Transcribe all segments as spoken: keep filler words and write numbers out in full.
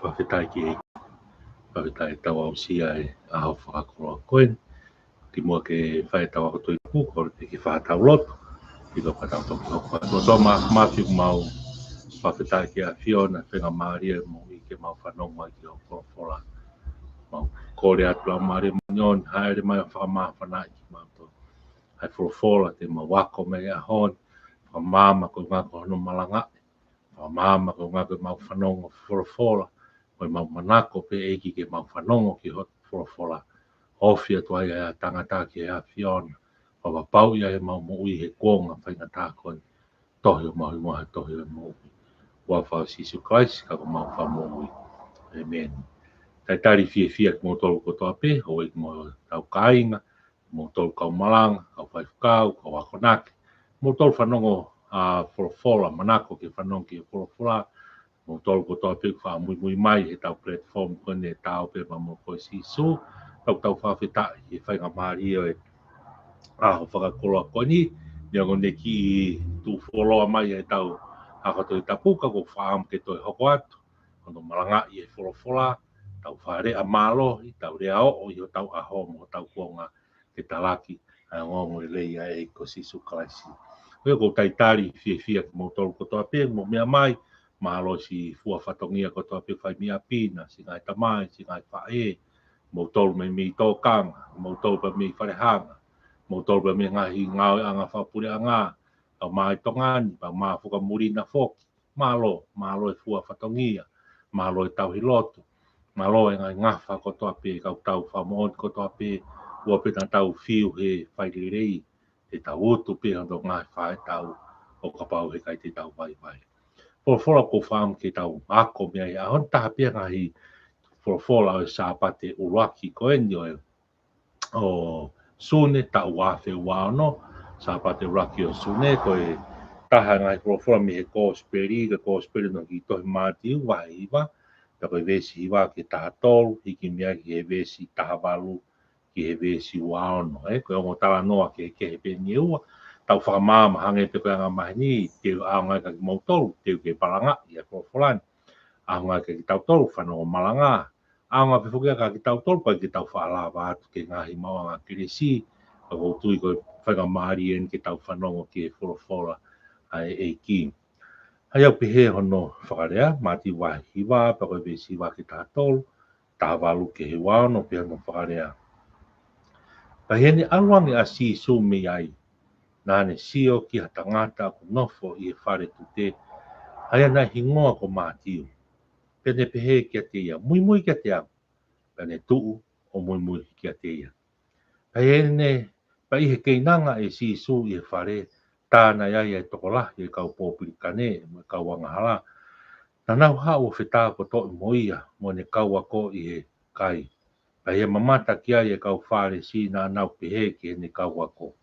Fakafetaʻi ki he ʻEiki. Fakafetaʻi ʻetau aʻusia e ʻaho fakakoloa ko eni. Kimuʻa ke fai ʻetau ako Tohi Tapu, kole pē ke fai ʻetau lotu. Pea ka tau toki hoko atu. ʻOtua Māfimafi, mau fakafetaʻi ki he ʻAfiona, faingamālie mo e ke mau fanongo ai ki hoʻo folofola. Mau kole atu Laumālie Māʻoniʻoni, hāʻele mai ʻo fakamāfanaʻi kimautolu. ʻA e folofola te mau ako mei ai he ʻaho ni, fakamaama koeʻuhi ko hono malangaʻi. Fakamaama koeʻuhi ko e mau fanongo folofola, ko e mau manako pē ʻEiki ke mau fanongo ki hoʻo folofola. Ofi atu ai ʻa e tangata ki he ʻAfiona, fakapapauʻi ʻa e mau moʻui he kuonga faingataʻa ko eni. Tohi ʻo mau hingoa he tohi ʻo e moʻui. Huafa ʻo Sīsū Kalaisi, ka ko homau Fakamoʻui. ʻĒmeni. Talitali fiefia kimoutolu kotoa pē, houʻeiki mo hotau kāinga, moutolu kau malanga, kau faifekau, kau akonaki, moutolu fanongo ʻa e folofola, manako ke fanongo ki he folofola, moutolu kotoa pē ʻoku faʻa muimui mai heʻetau platform ko eni, Tao pē mo Koe Sīsū. Tau tau fakafetaʻi he faingamālie ʻo e ʻaho fakakoloa ko eni, neongo ʻene kiʻi tuʻu fuoloa mai heʻetau ako Tohi Tapu, ka ʻoku ou fakaʻamu ke toe hoko atu hono malangaʻi e folofola, tau faʻa lea mālohi, tau lea ʻo ʻi hotau ʻaho mo hotau kuonga ke talaki ʻa e ongoongolelei ʻa e ʻEiki ko Sīsū Kalaisi. ʻOku ou talitali fiefia kimoutolu kotoa pē ʻoku mou meʻa mai, mālō siʻi fua fatongia kotoa pē fai mei ʻapi na, siʻi ngaahi tamai, siʻi ngaahi faʻē, moutolu mei mei tōkanga, moutolu pē mei falehanga, moutolu pē mei he ngaahi ngāueʻanga fakapuleʻanga, kau mai Tonga ni, pea mau fakamuʻa na foki. Mālō, mālō e fua fatongia, mālō e tauhi lotu, mālō e ngaahi ngafa kotoa pē, kau tau fakamoʻoni kotoa pē, ʻoua pē naʻa tau fiu he failelei, te tau utu pē hono ngaahi faʻahi ʻetau, ʻo kapau he ʻikai te tau vaivai. Folofola ʻoku ou fakaʻamu ke tau ako mei ai he ʻaho ni, taha pē ngaahi folofola ʻo e Sāpate ʻuluaki ko eni ʻo e ʻo Sune taʻu ua afe ua ono, Sāpate ʻuluaki ʻo Sune, ko e taha ngaahi folofola mei he Kosipeli, ko e Kosipeli ʻo e kiʻi tohi Mātiu vahe hiva, pea ko e veesi hiva ki he taha tolu, hiki mei ai ki he veesi taha valu, ki he veesi ua ono. ʻE, ko e ongo talanoa kehekehe pē eni ʻe ua, tau fakamaama hangē pē ko e anga maheni, te u ʻaonga kia kimoutolu, te u kei malangaʻi ʻa e folofola ni. ʻAonga kia kitautolu, fanongo malanga, ʻaonga pē foki kia kitautolu, ʻikai ke tau faʻa lava atu ki he ngaahi maʻuʻanga kelesi, ka ʻoku ou tui ko e faingamālie eni ke tau fanongo ki he folofola ʻa e ʻEiki. ʻA ia ʻoku pehē hono fakalea, Mātiu vahe hiva, pea ko e veesi hiva ki he taha tolu, taha valu ki he ua ono, pehē hono fakalea. Pea ʻi heʻene ʻalu ange ʻa Sīsū mei ai, naʻa ne sio ki ha tangata ʻoku nofo ʻi he fale tute, ʻa ia naʻe hingoa ko Mātiu. Pea ne pehē kiate ia, muimui kiate au. Pea ne tuʻu ʻo muimui kiate ia. Pea ʻi heʻene, pea ʻi he keinanga ʻe Sīsū ʻi he fale, tā naʻe ai ʻa e tokolahi ʻo e kau pōpilikane mo e kau angahala. Naʻa nau haʻu ʻo fetākotoʻi mo ia, mo ʻene kau ako ʻi he kai. Pea ʻi he mamata ki ai ʻa e kau Fālesi naʻa nau pehē ki heʻene kau ako,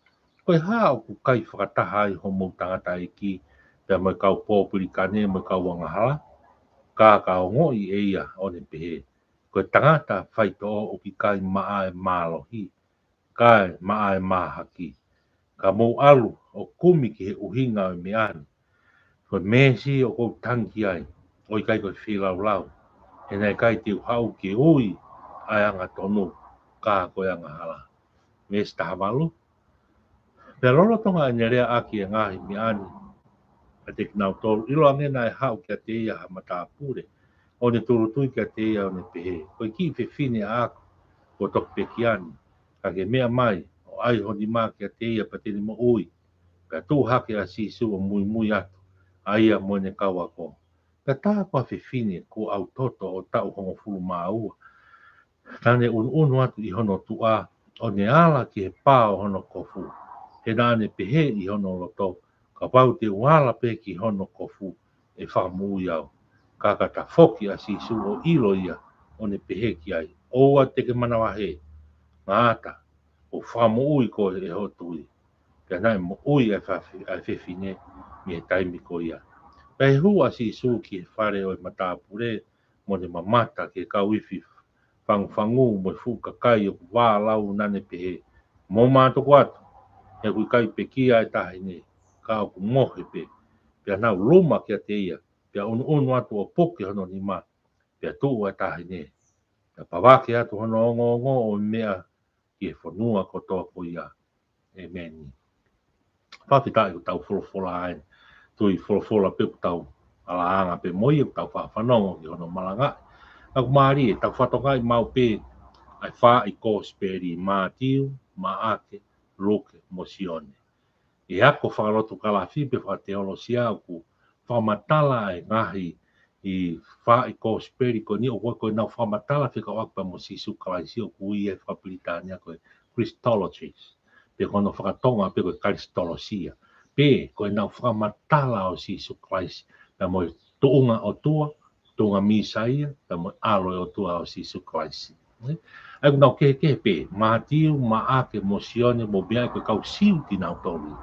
Ko e hā ʻoku kai fakataha ai homou tangataʻeiki, pea mo e kau pōpilikane mo e kau angahala? Ka ka ongoʻi ʻe ia ʻo ne pehē, Ko e tangata faitoʻo ʻoku ʻikai maʻa e mālohi, kae maʻa e mahaki. Ka mou ʻalu ʻo kumi ki he ʻuhinga ʻo e meʻa ni, Ko e meesi ʻoku ou tangi ai, ʻoku ʻikai ko e feilaulau, he naʻe ʻikai te u haʻu ke ui ʻa e angatonu, ka ko e angahala. Veesi taha valu. Pea lolotonga ʻene leaʻaki e ngaahi meʻa ni kiate kinautolu, ʻiloange naʻe haʻu kiate ia ha matāpule, ʻo ne tūʻulutui kiate ia ʻo ne pehē, Ko e kiʻi fefine ʻaʻaku kuo toki pekia ni, ka ke meʻa mai ʻo ʻai ho nima kiate ia pea te ne moʻui. Pea tuʻu hake ʻa Sīsū ʻo muimui atu, ʻa ia mo ʻene kau ako. Pea tā ko ha fefine kuo ʻau toto ʻo taʻu hongofulu mā ua, naʻa ne ʻunuʻunu atu ʻi hono tuʻa, ʻo ne ala ki he pā ʻo hono kofu. He naʻa ne pehē ʻi hono loto, Kapau te u ala pē ki hono kofu, ʻe fakamoʻui au. Ka ka tafoki ʻa Sīsū ʻo ʻilo ia, ʻo ne pehē ki ai, ʻOua te ke manavahē, ngata, ʻoku fakamoʻui koe ʻe hoʻo tui. Pea naʻe moʻui ʻa e fafe-, ʻa e fefine mei he taimi ko ia. Pea ʻi he hū ʻa Sīsū ki he fale ʻo e matāpule, mo ne mamata ki he kau ifi fangufangu mo e fuʻu kakai ʻoku vālau, naʻa ne pehē, Mou mātuku atu, he ʻoku ʻikai pekia e taʻahine, ka ʻoku mohe pē. Pea nau luma kiate ia, pea ʻunuʻunu atu ʻo puke hono nima, pea tuʻu ʻa e taʻahine. Pea pavake atu hono ongoongo ʻo e meʻa ki he fonua kotoa ko ia. ʻĒmeni. Fakafetaʻi ko ʻetau folofola ʻeni. Tui folofola pē ʻoku tau ʻalaanga pē mo ia ʻoku tau faʻa fanongo ki hono malangaʻi. Ka ʻoku mālie, tau fakatokangaʻi maʻu pē ʻa e fā ʻi he Kosipeli, Mātiu, Maʻake, Luke, mo Sione. ʻI he ako fakalotukalafi pe fakateolosia ʻoku fakamatala ʻa e ngaahi ʻi he fā ʻi he Kosipeli ko eni ʻoku ʻikai ko ʻenau fakamatala fekauʻaki pea mo Sīsū Kalaisi ʻoku ui ʻe he fakapilitānia ko e Christologies. Pe ko hono fakatonga pe ko e Kalisitolosia. Pe ko ʻenau fakamatala ʻo Sīsū Kalaisi. Pea mo e tuʻunga ʻOtua, tuʻunga Mīsaia, pea mo e ʻAlo ʻo e ʻOtua ʻo Sīsū Kalaisi. ʻĒ? ʻA ia ʻoku nau kehekehe pē, Mātiu, Maʻake, mo Sione, mo e meʻa ko e kau Siu kinautolu.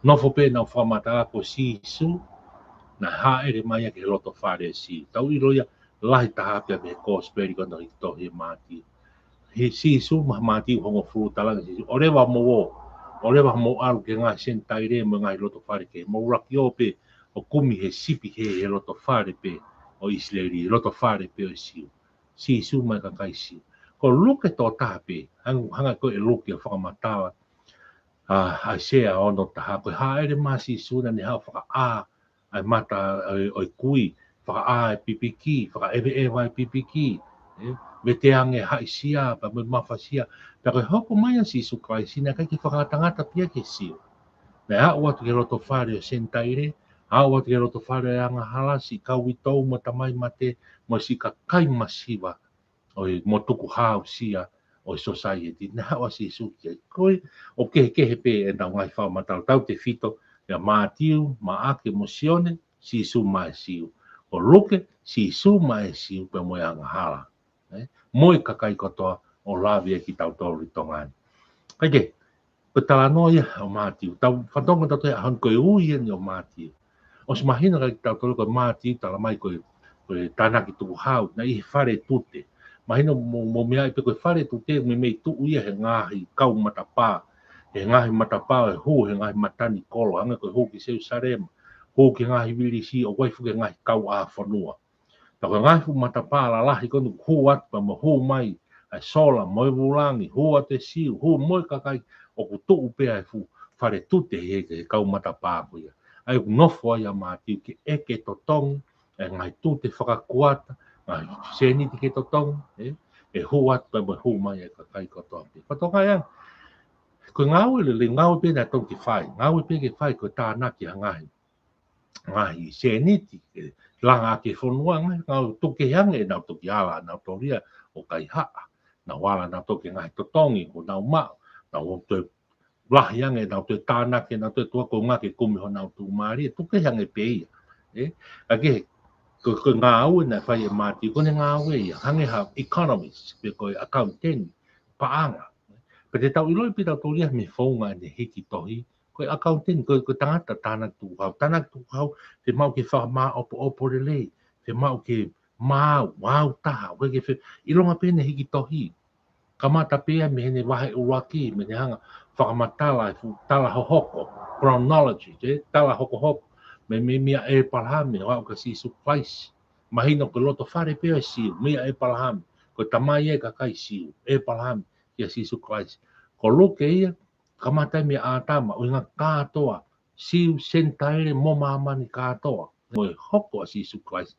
Nofo pē ʻenau fakamatala ko Sīsū, naʻe hāʻele mai ia ki he loto fale ʻo e Siu. Tau ʻilo ia lahi taha pē mei he Kosipeli ko eni ʻi he tohi ʻa Mātiu. He Sīsū, ma Mātiu hongofulu talaange Sīsū, ʻoleva mou ō, ʻoleva mou ʻalu ki he ngaahi Senitaile mo e ngaahi loto fale kehe, mou laki ō pē ʻo kumi he sipi he, he loto fale pē ʻo ʻIsileli, loto fale pē ʻo e Siu. Sīsū maʻa e kakai Siu. Ko Luke tokotaha pē, hang-, hanga ko ē ʻe Luke ʻo fakamatala, ʻa, ʻAisea ono taha, ko e hāʻele mai ʻa Sīsū naʻa ne haʻu ʻo fakaʻā ʻa e mata ʻo e, ʻo e kui, fakaʻā e pipiki, fakaʻeveʻeva e pipiki, ʻē, veteange haʻisia, pea mo e mafasia, pea ko e hoko mai ʻa Sīsū Kalaisi, naʻe ʻikai ke fakangatangata pē ia ki he Siu. Naʻe aʻu atu ki he loto fale ʻo e Senitaile, aʻu atu ki he loto fale ʻo e angahala, siʻi kau uitou mo e tamai mate, mo e siʻi kakai masiva, ʻo e mo tukuhāusia ʻo e sōsaieti, naʻe haʻu ʻa Sīsū ki ai. Ko ia, ʻoku kehekehe pē ʻenau ngaahi fakamatala, tautefito ia Mātiu, Maʻake mo Sione, Sīsū maʻa e Siu. Ko Luke, Sīsū maʻa e Siu pea mo e angahala. ʻĒ? Mo e kakai kotoa ʻoku lave ai kitautolu ʻi Tonga ni. Kae kehe, ko e talanoa ia ʻo Mātiu. Tau fanongo tautolu he ʻaho ni ko e ui eni ʻo Mātiu. ʻOsi mahino kiate kitautolu ko Mātiu talamai ko e, ko e tānaki tukuhau, naʻe ʻi he fale tute. Mahino mo, mo meaʻi pē ko e fale tute, meimei tuʻu ia he ngaahi kau matapā. He ngaahi matapā, ʻe hū he ngaahi matanikolo, hangē ko e hū ki Selusalema, hū ki he ngaahi vilisi, ʻo ʻai foki ki he ngaahi kauʻāfonua. Pea ko e ngaahi fuʻu matapā lalahi ko eni ʻoku hū atu pea mo hū mai ʻa e sola mo e vulangi, hū atu e Siu, hū mo e kakai ʻoku tuʻu pē ʻa e fuʻu fale tute he, he kau matapā ko ia. ʻA ia ʻoku nofo ai ʻa Mātiu ke ʻeke totongi ʻa e ngaahi tute fakakuata, ngaahi sēniti ke totongi, ʻē, ʻe hū atu pea mo hū mai ʻa e kakai kotoa pē. Fakatokangaʻi ange, ko e ngāue lelei, ngāue pē naʻe totonu ke fai, ngāue pē ke fai ko e tānaki ʻa e ngaahi ngaahi sēniti, ʻe langa ki he fonua, ngaahi, ngaahi tuku kehe ange ʻenau toki ala, ʻenau tolia ʻo kaihaʻa, nau ala ʻenau toki ngaahi totongi, ko ʻenau maʻu, nau toe lahi ange ʻenau toe tānaki, ʻenau toe tuʻu ko e ngaahi ke kumi honau tuʻumālie, tuku kehe ange pē ia. ʻĒ? Kae kehe, ko, ko e ngāue naʻe fai ʻe Mātiu, ko ʻene ngāue ia, hangē ha economist, pe ko e accountant, paʻanga. Pea te tau ʻiloʻi pē tautolu ia mei he founga ʻene hiki tohi, ko e accountant, ko, ko e tangata tānaki tukuhau. Tānaki tukuhau, fiemaʻu ke fakamāʻopoʻopo lelei, fiemaʻu ke maau, maau taha, ʻoku ʻikai ke fe-, ʻilonga pē ʻene hiki tohi. Kamata pē ia mei heʻene vahe ʻuluaki, mei heʻene hanga fakamatala e fuʻu tala hohoko, chronology, ʻē, tala hokohoko, mei, mei, meia ʻĒpalahame, ʻo aʻu kia Sīsū Kalaisi. Mahino ko e loto fale pē ʻo e Siu, meia ʻĒpalahame, ko e tamai ʻa e kakai Siu, ʻĒpalahame, kia Sīsū Kalaisi. Ko Luke ia, kamata ia mei ʻĀtama, ʻuhinga kātoa, Siu, Senitaile, mo māmani kātoa. Mo e hoko ʻa Sīsū Kalaisi,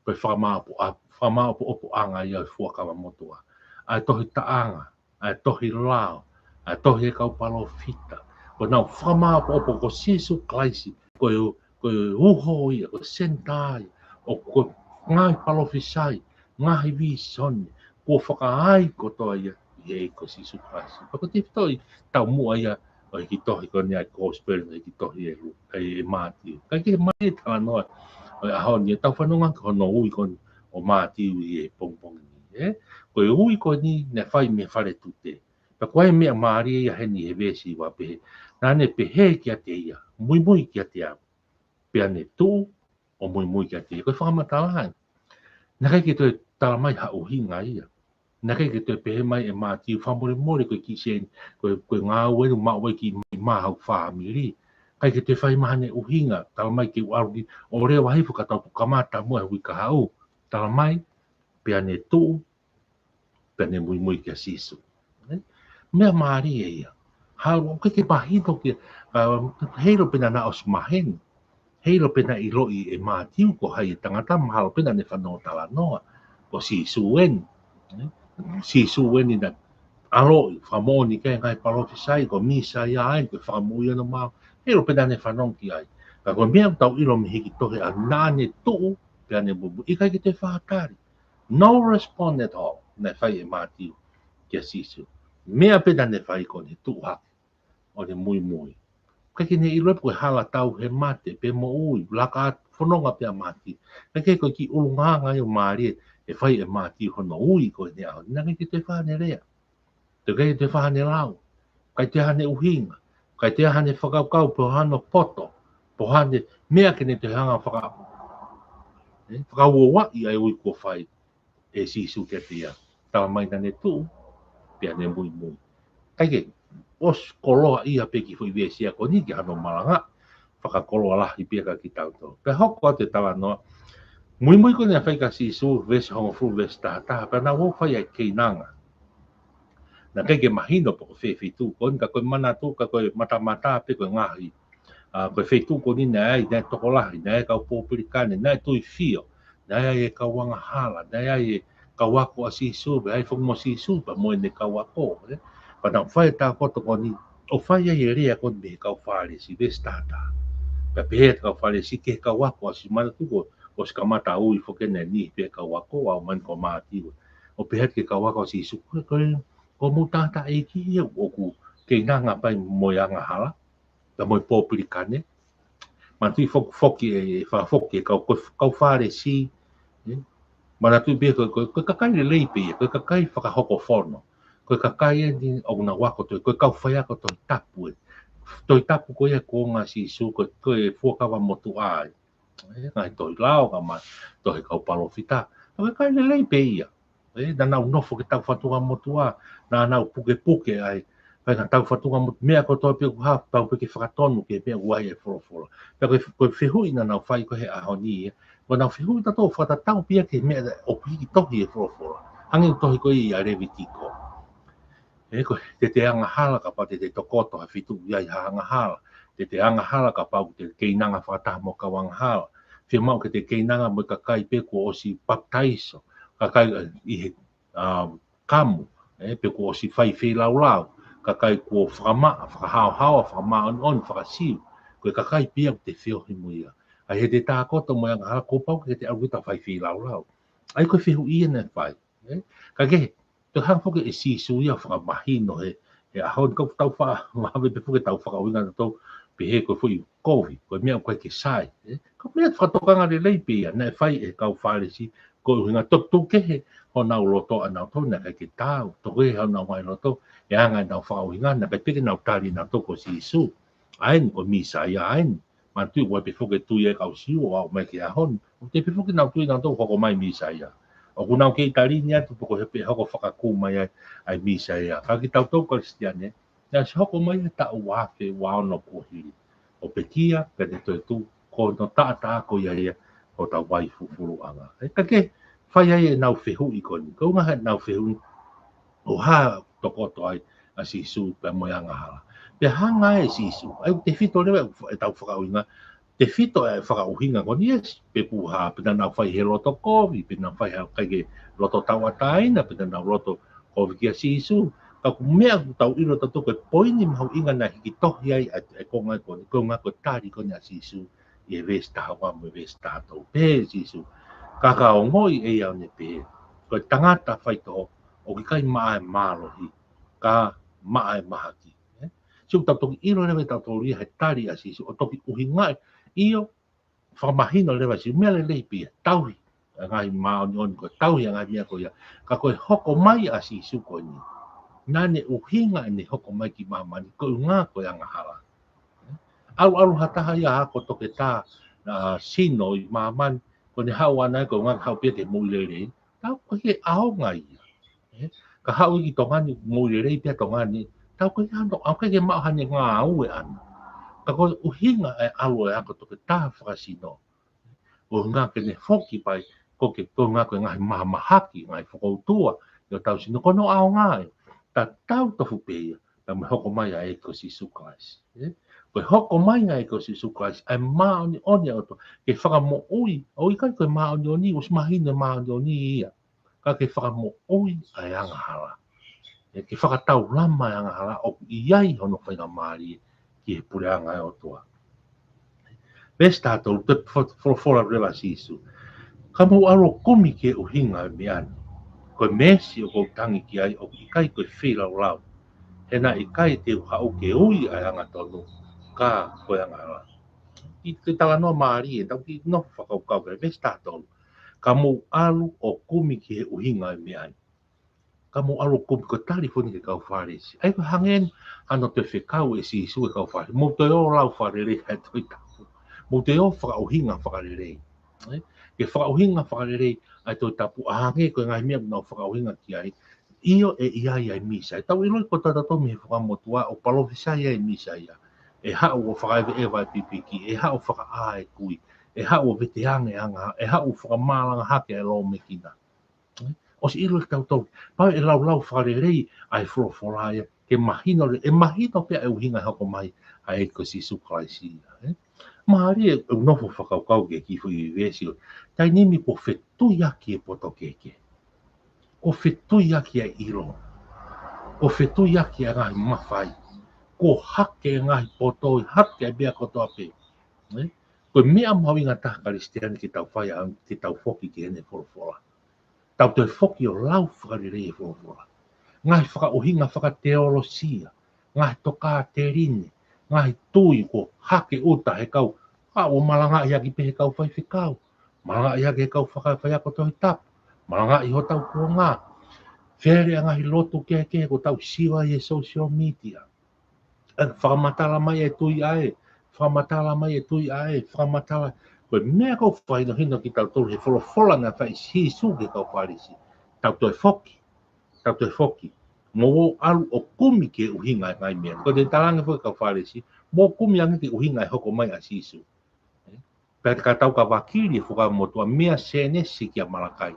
ko e fakamāʻopo-, ʻa, fakamāʻopoʻopoʻanga ia ʻo e Fuakava Motuʻa. ʻA e tohi taʻanga, ʻa e tohi lao, ʻa e tohi ʻa e kau palōfita. Ko ʻenau fakamāʻopoʻopo ko Sīsū Kalaisi, ko e, ko e uho ia, ko e senitā ia, ʻo ko e ngaahi palōfisai, ngaahi vīsone, kuo fakaai kotoa ia ʻi he ʻEiki ko Sīsū Kalaisi. Pea ko e tefitoʻi taumuʻa ia ʻo e hiki tohi ko eni ʻa e Kosipeli, ʻo e hiki tohi ʻe Lu-, ʻe, ʻe Mātiu. Kae kehe, mālie e talanoa ʻo e ʻaho ni, ʻetau fanongo ki hono ui ko eni ʻo Mātiu ʻi he pongipongi ni, ʻē? Ko e ui ko eni naʻe fai mei he fale tute. Pea ko e meʻa mālie ia heni he veesi ua, pehē, naʻa ne pehē kiate ia, muimui kiate au. Pea ne tuʻu ʻo muimui kiate ia. Ko e fakamatala ia. Naʻe ʻikai ke toe talamai ha ʻuhinga ia. Naʻe ʻikai ke toe pehē mai ʻe Mātiu, fakamolemole ko e kiʻi sēniti, ko e, ko e ngāue ʻeni ʻoku maʻu ai e kiʻi mā ʻi hau fāmili. ʻIkai ke toe fai mai haʻane ʻuhinga, talamai ke u ʻalu ki, ʻo leva hifo ka tau kamata muʻa he uike kahaʻu. Talamai, pea ne tuʻu, pea ne muimui kia Sīsū. Meʻa mālie ia. Haʻu ʻo ke ke mahino ki, ʻa, heiʻilo pē naʻa na ʻosi maheni. Heiʻilo pē naʻe ʻiloʻi ʻe Mātiu ko hai e tangata, mahalo pē naʻa ne fanongo talanoa. Ko Sīsū eni. Sīsū eni naʻe ʻaloʻi, fakamoʻoni ki he ngaahi palōfisai, ko Mīsaia eni, ko e fakamoʻui ʻo e moʻui. Heiʻilo pē naʻa ne fanongo ki ai. Ka ko e meʻa ʻoku tau ʻilo mei he hiki tohi ʻa naʻa ne tuʻu, pea ne muimui. ʻIkai ke toe fai ha tali. No respond at all, naʻe fai ʻe Mātiu kia Sīsū. Meʻa pē naʻa ne fai ko ʻene tuʻu hake, ʻo ne muimui. ʻIkai ke ne ʻilo pe ko e hala tau he mate, pe moʻui, laka atu fononga pē ʻa Mātiu. ʻIkai ke ko e kiʻi ʻulungaanga ia ʻo mālie, ʻe fai ʻe Mātiu hono ui ko eni ʻaho ni, naʻe ʻikai ke toe fai haʻane lea. Toe ʻikai ke toe fai haʻane lau. ʻIkai toe haʻane ʻuhinga. ʻIkai toe haʻane fakakaukau pe ko hano poto. Pe ko haʻane meʻa ke ne toe hanga faka-, ē, fakauaʻi ʻa e ui kuo fai ʻe Sīsū kiate ia. Talamai naʻa ne tuʻu, pea ne muimui. ʻIkai ke, ʻosi koloaʻia pē kiʻi foʻi veesi ia ko eni ki hano malanga. Fakakoloa lahi pē ia kia kitautolu. Pea hoko atu e talanoa. Muimui ko eni naʻe fai kia Sīsū, veesi hongofulu, veesi taha taha, pea naʻa nau fai ʻa e keinanga. Naʻe ʻikai ke mahino pe ko fē feituʻu ko eni, ka ko e manatu, ka ko e matamata pē ko e ngaahi. ʻA, ko e feituʻu ko eni naʻe ʻi ai, naʻe tokolahi, naʻe ʻi ai e kau pōpilikane, naʻe tuifio, naʻe ʻi ai e kau angahala, naʻe ʻi ai e kau ako ʻa Sīsū, pea ʻi ai foki mo Sīsū, pea mo ʻene kau ako, ē. Pea naʻa nau fai e tākoto ko eni, ʻo fai ai e lea ko eni mei he kau Fālesi, veesi taha taha. Pea pehē atu e kau Fālesi ki he kau ako ʻa Sīsū, manatu ko, ʻosi kamata ui foki eni e niʻihi pē kau ako, ʻa ʻomai ko Mātiu. ʻO pehē atu ki he kau ako ʻa Sīsū, ko e, ko e, ko hoʻomou tangataʻeiki ia ʻoku keinanga pē ia mo e angahala, pea mo e pōpilikane. Manatuʻi foki, foki e, e fakafoki e kau, ko e kau Fālesi, ē? Manatuʻi pē ko e, ko e, ko e kakai lelei pē ia, ko e kakai fakahoko fono. Ko e kakai eni ʻoku nau ako Tohi, ko e kau faiako Tohi Tapu ē. Tohi Tapu ko ia ko e ngaahi Sīsū, ko e, ko e Fuakava Motuʻa ē. Ē, ngaahi tohi lao, ka ma tohi kau palōfita. Ka ko e kakai lelei pē ia. Ē, naʻa nau nofo ki he taufatungamotuʻa, naʻa nau pukepuke ai. Fai ngaahi taufatungamotuʻa, meʻa kotoa pē ʻoku hā, pau pē ke fakatonu ki he meʻa ʻoku ʻi ai e folofola. Pea ko e, ko e fehuʻi naʻa nau fai ko ē he ʻaho ni, ē. Ko ʻenau fehuʻi tautolu fakatatau pē ia ki he meʻa ʻoku hiki tohi he folofola. Hangē ko e tohi ko ia ʻa Levitiko. Ē, ko e, te te angahala kapau te te tokoto ha feituʻu ʻoku ʻi ai ha angahala. Te te angahala kapau te te keinanga fakataha mo e kau angahala. Fiemaʻu ke te keinanga mo e kakai pē kuo ʻosi papitaiso. Kakai, ē, ʻi he, um, kamu, ē, pe kuo ʻosi fai feilaulau. Kakai kuo fakamaʻa, fakahaohaoa, fakamāʻoniʻoni, faka-Siu. Ko e kakai pē ia ʻoku te feohi mo ia. ʻA ia he te tākoto mo e angahala kuo pau ke te ʻalu ʻo fai feilaulau. ʻA ia ko e fehuʻi ia naʻe fai. Ē? Ka ke, toe hanga foki ʻe Sīsū ia ʻo fakamahino he, he ʻaho ni, ka ʻoku tau fa-, mahalo pē foki ʻetau fakaʻuhinga naʻa tau pehē ko e foʻi kovi, ko e meʻa ʻoku ʻikai ke sai, ē? Ka ko e meʻa fakatokanga lelei pē ia, naʻe fai ʻe he kau Fālesi, ko e ʻuhinga totu kehe honau loto ʻanautolu, naʻe ʻikai ke taau, toku kehe honau ngaahi loto, ʻa e anga ʻenau fakaʻuhinga, naʻe ʻikai pē ke nau tali ʻanautolu ko Sīsū ʻa eni, ko e Mīsaia ʻa eni. Manatuʻi ʻoku ʻi ai pē foki e tui ʻa e kau Siu ʻo aʻu mai ki he ʻaho ni. ʻOku ʻi ai pē foki ʻenau tui ʻanautolu hoko mai Mīsaia. ʻOku nau kei tali ni atu pe ko e hā pē ʻe hoko fakakū mai ai ʻa e Mīsaia. Ka kitautolu Kalisitiane, naʻe ʻosi hoko mai ʻa e taʻu ua afe ua ono kuo hili. ʻO pekia, pea ne toetuʻu, ko hono taʻataʻa ko ia ia ʻo hotau fai fufuluʻanga. Ē, ka ke fai ai ʻenau fehuʻi ko eni. Ko e ʻuhinga ʻenau fehuʻi, ʻo hā tokoto ai ʻa Sīsū pea mo e angahala. Pea hanga ʻe Sīsū, ʻa ia ʻoku tefito leva ʻetau fakaʻuhinga, tefito e fakaʻuhinga ko eni ē, pe ko e hā, pe naʻa nau fai he loto kovi, pe naʻa nau fai he ʻikai ke loto tauʻatāina, pe naʻa nau loto kovi kia Sīsū. Ka ko e meʻa ʻoku tau ʻilo tautolu ko e poini mahuʻinga naʻe hiki tohi ai ʻa e, ʻa e konga ko eni, ko e ʻuhinga ko e tali ko eni ʻa Sīsū ʻi he veesi taha ua mo e veesi taha tolu. Pehē ʻe Sīsū, ka ka ongoʻi ʻe ia ʻo ne pehē, ko e tangata faitoʻo, ʻoku ʻikai maʻa e mālohi, ka maʻa e mahaki. Ē? Sio, tau toki ʻilo leva ʻe tautolu ia he tali ʻa Sīsū, ʻo toki ʻuhingaʻi, ʻio, fakamahino leva ʻe Sīsū, meʻa lelei pē ia, tauhi ʻa e ngaahi māʻoniʻoni, ko e tauhi ʻa e ngaahi meʻa ko ia. Ka ko e hoko mai ʻa Sīsū ko eni, naʻa ne ʻuhinga ʻene hoko mai ki māmani, ko e ʻuhinga ko e angahala. ʻAlu, ʻalu ha taha ia ako toketā, ʻa, sino ʻi māmani, ko ʻene haʻu ʻana ia ko e ʻuhinga ke haʻu pē ia ke moʻui lelei. Tau ko e ʻaonga ia. Ē? Ka haʻu ia ki Tonga ni, moʻui lelei pē ia Tonga ni. Tau ko e ʻaonga, ʻoku ʻikai ke maʻu haʻane ngāue ʻana. Ka ko e ʻuhinga e ʻalu e ako toketā fakasino, ʻuhinga ke ne foki mai Ko ke, ko e ngaahi, ko e ngaahi mahamahaki, ngaahi fokoutua, ʻi hotau sino, ko hono ʻaonga ia. Tatau tofu pē ia, pea mo e hoko mai ʻa e ʻEiki ko Sīsū Kalaisi. Ē? Ko e hoko mai ʻa e ʻEiki ko Sīsū Kalaisi, ʻa e māʻoniʻoni ʻa e ʻOtua, ke fakamoʻui, ʻoku ʻikai ko e māʻoniʻoni, ʻosi mahino e māʻoniʻoni ia. Ka ke fakamoʻui ʻa e angahala. Ē, ke fakataulama e angahala ʻoku ʻi ai hono faingamālie ki he puleʻanga ʻo e ʻOtua. Veesi taha tolu, toe fo-, folofola leva ʻa Sīsū. Ka mou ʻalu ʻo kumi ki he ʻuhinga ʻo e meʻa ni. Ko e meesi ʻoku ou tangi ki ai ʻoku ʻikai ko e feilaulau. He naʻe ʻikai te u haʻu ke ui ʻa e angatonu, ka ko e angahala. ʻI he talanoa mālie, tau kiʻi nofo fakakaukau ki ai, veesi taha tolu. Ka mou ʻalu ʻo kumi ki he ʻuhinga ʻo e meʻa ni. Ka mou ʻalu ʻo kumi, ko e tali foki eni ki he kau Fālesi. ʻA ia ko e hangē eni hano toe fekau ʻe Sīsū ki he kau Fālesi. Mou toe ō lau fakalelei ʻa e Tohi Tapu. Mou toe ō fakaʻuhinga fakalelei. Ē? Ke fakaʻuhinga fakalelei ʻa e Tohi Tapu, ʻo hangē ko e ngaahi meʻa ʻoku nau fakaʻuhinga ki ai. ʻIo, ʻe ʻi ai ʻa e Mīsaia. Tau ʻiloʻi ko e tautau mei he Fakamotuʻa ʻoku palōfisai ʻa e Mīsaia. ʻE haʻu ʻo fakaʻeveʻeva e pipiki, ʻe haʻu ʻo fakaʻā e kui, ʻe haʻu ʻo veteange e angahala, ʻe haʻu ʻo fakamālanga hake e lōmekina. Ē? ʻOsi ʻilo ʻe kitautolu, pau ʻe laulau fakalelei ʻa e folofola ia, ke mahino lelei, ʻe mahino pē ʻa e ʻuhinga e hoko mai ʻa e ʻEiki ko Sīsū Kalaisi ia, ē? Mālie ʻeku nofo fakakaukau ki he kiʻi foʻi veesi ʻo, taimi ni kuo fetuiaki e poto kehekehe. Kuo fetuiaki e ʻilo. Kuo fetuiaki e ngaahi mafai. Kuo hake e ngaahi poto, hake e meʻa kotoa pē. Ē? Ko e meʻa mahuʻinga taha Kalisitiane ke tau fai, ʻa, ke tau foki ki heʻene folofola. Tau toe foki ʻo lau fakalelei e folofola. Ngaahi fakaʻuhinga fakateolosia, ngaahi tokāteline, ngaahi tui kuo hake ʻuta he kau, ʻa, ʻo malangaʻi ʻaki pē he kau faifekau, malangaʻi ʻaki he kau faka-, faiako Tohi Tapu, malangaʻi hotau kuonga. Fele ʻa e ngaahi lotu kehekehe ʻoku tau sio ai he social media. ʻE, fakamatala mai e tui ʻa ē, fakamatala mai e tui ʻa ē, fakamatala. Ko e meʻa ʻoku fakahinohino kitautolu he folofola naʻe fai ʻe Sīsū ki he kau Fālesi. Tau toe foki, tau toe foki. Mou ō ʻalu ʻo kumi ki he ʻuhinga e ngaahi meʻa. Ko e talaange foki e kau Fālesi, mou kumi ange ki he ʻuhinga e hoko mai ʻa Sīsū. Pea ka tau ka vakili e Fuakava Motuʻa mei Sēnesi kia Malakai.